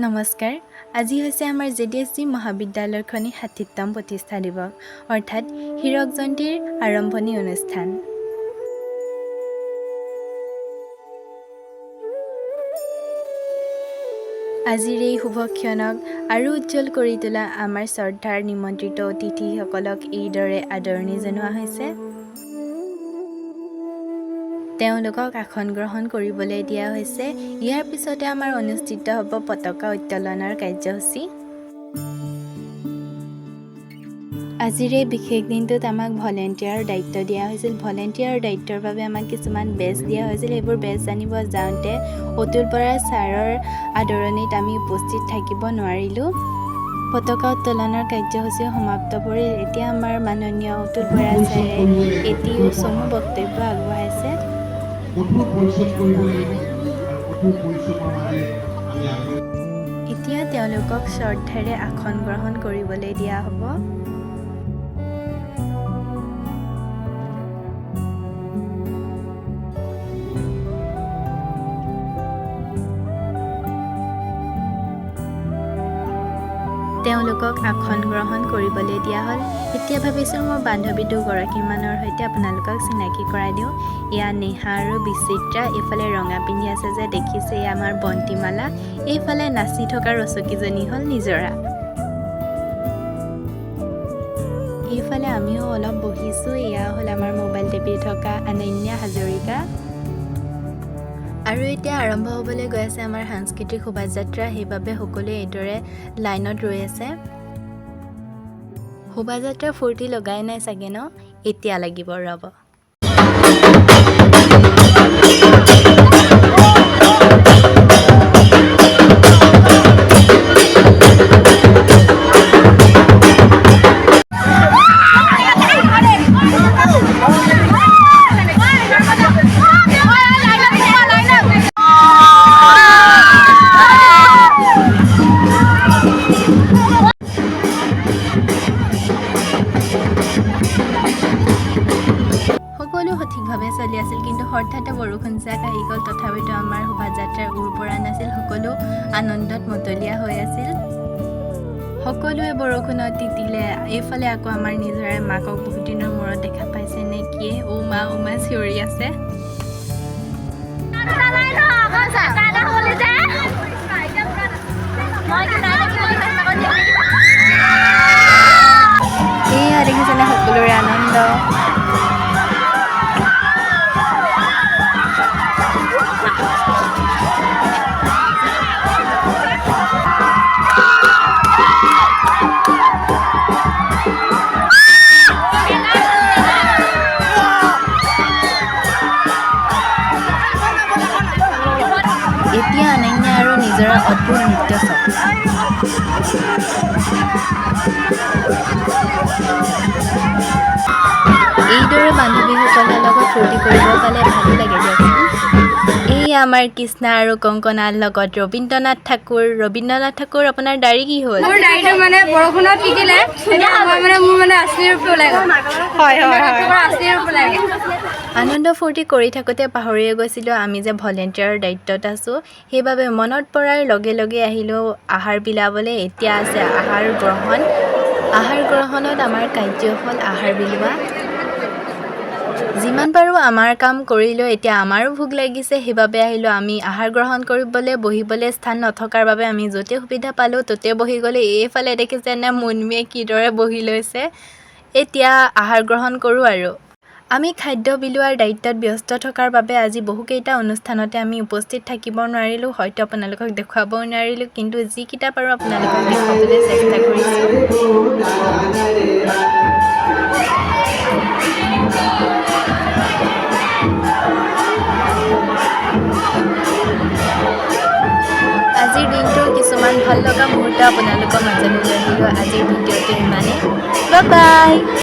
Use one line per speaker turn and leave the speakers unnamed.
নমস্কাৰ। আজি হৈছে আমাৰ জেডিএছজি মহাবিদ্যালয়খনিৰ 60তম প্ৰতিষ্ঠা দিৱস, অৰ্থাৎ হীৰক জয়ন্তীৰ আৰম্ভণি অনুষ্ঠান। আজিৰ এই শুভ ক্ষণক আৰু উজ্জ্বল কৰি তোলা আমাৰ শ্ৰদ্ধাৰ নিমন্ত্ৰিত অতিথিসকলক এইদৰে আদৰণি জনোৱা হৈছে। তেওঁলোকক আসন গ্ৰহণ কৰিবলৈ দিয়া হৈছে। ইয়াৰ পিছতে আমাৰ অনুষ্ঠিত হ'ব পতাকা উত্তোলনৰ কাৰ্যসূচী। আজিৰ এই বিশেষ দিনটোত আমাক ভলেণ্টিয়াৰৰ দায়িত্ব দিয়া হৈছিল। ভলেণ্টিয়াৰৰ দায়িত্বৰ বাবে আমাক কিছুমান বেজ দিয়া হৈছিল। সেইবোৰ বেজ আনিব যাওঁতে অতুল বৰা ছাৰৰ আদৰণিত আমি উপস্থিত থাকিব নোৱাৰিলোঁ। পতাকা উত্তোলনৰ কাৰ্যসূচী সমাপ্ত কৰি এতিয়া আমাৰ মাননীয় অতুল বৰা ছাৰে এটি চমু বক্তব্য আগবঢ়াইছে।
কঠোৰ পৰিশ্ৰম কৰিব লাগিব আৰু কঠোৰ পৰিশ্ৰমৰ মাজেৰে আমি আগুৱাই
এতিয়া তেওঁলোকক শ্ৰদ্ধাৰে আসন গ্ৰহণ কৰিবলৈ দিয়া হ'ব। তেওঁলোকক আসন গ্ৰহণ কৰিবলৈ দিয়া হ'ল। এতিয়া ভাবিছোঁ মই বান্ধৱী দুগৰাকীমানৰ সৈতে আপোনালোকক চিনাকি কৰাই দিওঁ। এয়া নেহা আৰু বিচিত্ৰা। এইফালে ৰঙা পিন্ধি আছে যে দেখিছে, এয়া আমাৰ বন্তিমালা। এইফালে নাচি থকা ৰচকীজনী হ'ল নিজৰা। এইফালে আমিও অলপ বহিছোঁ। এয়া হ'ল আমাৰ মোবাইল টিপি থকা অনন্যা হাজৰিকা। আৰু এতিয়া আৰম্ভ হ'বলৈ গৈ আছে আমাৰ সাংস্কৃতিক শোভাযাত্ৰা। সেইবাবে সকলোৱে এইদৰে লাইনত ৰৈ আছে। শোভাযাত্ৰা ফূৰ্তি লগাই নাই চাগে ন? এতিয়া লাগিব, ৰ'ব। সকলো সঠিকভাৱে চলি আছিল, কিন্তু হঠাতে বৰষুণ জাক আহি গ'ল। তথাপিতো আমাৰ শোভাযাত্ৰাৰ ওৰ পৰা নাছিল। সকলো আনন্দত মতলীয়া হৈ আছিল। সকলোৱে বৰষুণত তিতিলে। এইফালে আকৌ আমাৰ নিজৰে মাকক বহুত দিনৰ মূৰত দেখা পাইছে নে কিয়ে, অ' মা, অ' মা চিঞৰি আছে। এয়া দেখিছেনে সকলোৰে আনন্দ? এতিয়া অনন্যা আৰু নিজৰা অদ্ভুত নৃত্য চাওক। এইদৰে বান্ধৱীসকলৰ লগত ফূৰ্তি কৰিব পালে ভালো লাগে দিয়কচোন। এই আমাৰ কৃষ্ণা আৰু কংকনাৰ লগত ৰবীন্দ্ৰনাথ ঠাকুৰ। ৰবীন্দ্ৰনাথ ঠাকুৰ, আপোনাৰ দাড়ি কি হ'ল?
মোৰ দাড়িটো মানে বৰষুণত তিতিলে। এতিয়া মই মানে মোৰ মানে আচলি ৰূপটো ওলাই গ'ল।
হয় হয় হয়
আচলি ৰূপ ওলাই গ'ল।
আনন্দ ফূৰ্তি কৰি থাকোঁতে পাহৰিয়ে গৈছিলোঁ আমি যে ভলেণ্টিয়াৰৰ দায়িত্বত আছোঁ। সেইবাবে মনত পৰাৰ লগে লগে আহিলোঁ আহাৰ বিলাবলৈ। এতিয়া আছে আহাৰ গ্ৰহণ। আহাৰ গ্ৰহণত আমাৰ কাৰ্য হ'ল আহাৰ বিলোৱা। যিমান পাৰোঁ আমাৰ কাম কৰিলেও এতিয়া আমাৰো ভোক লাগিছে। সেইবাবে আহিলোঁ আমি আহাৰ গ্ৰহণ কৰিবলৈ। বহিবলৈ স্থান নথকাৰ বাবে আমি য'তে সুবিধা পালোঁ ত'তে বহি গ'লোঁ। এইফালে দেখিছে নে মুনমিয়ে কিদৰে বহি লৈছে? এতিয়া আহাৰ গ্ৰহণ কৰোঁ। আৰু আমি খাদ্য বিলোৱাৰ দায়িত্বত ব্যস্ত থকাৰ বাবে আজি বহুকেইটা অনুষ্ঠানতে আমি উপস্থিত থাকিব নোৱাৰিলোঁ, হয়তো আপোনালোকক দেখুৱাবও নোৱাৰিলোঁ, কিন্তু যিকেইটা পাৰোঁ আপোনালোকক দেখুৱাবলৈ চেষ্টা কৰিছোঁ। আজিৰ দিনটোৰ কিছুমান ভাল লগা মুহূৰ্ত আপোনালোকৰ মাজলৈ লৈ আহিলোঁ। আজিৰ ভিডিঅ'টো ইমানেই। Bye bye.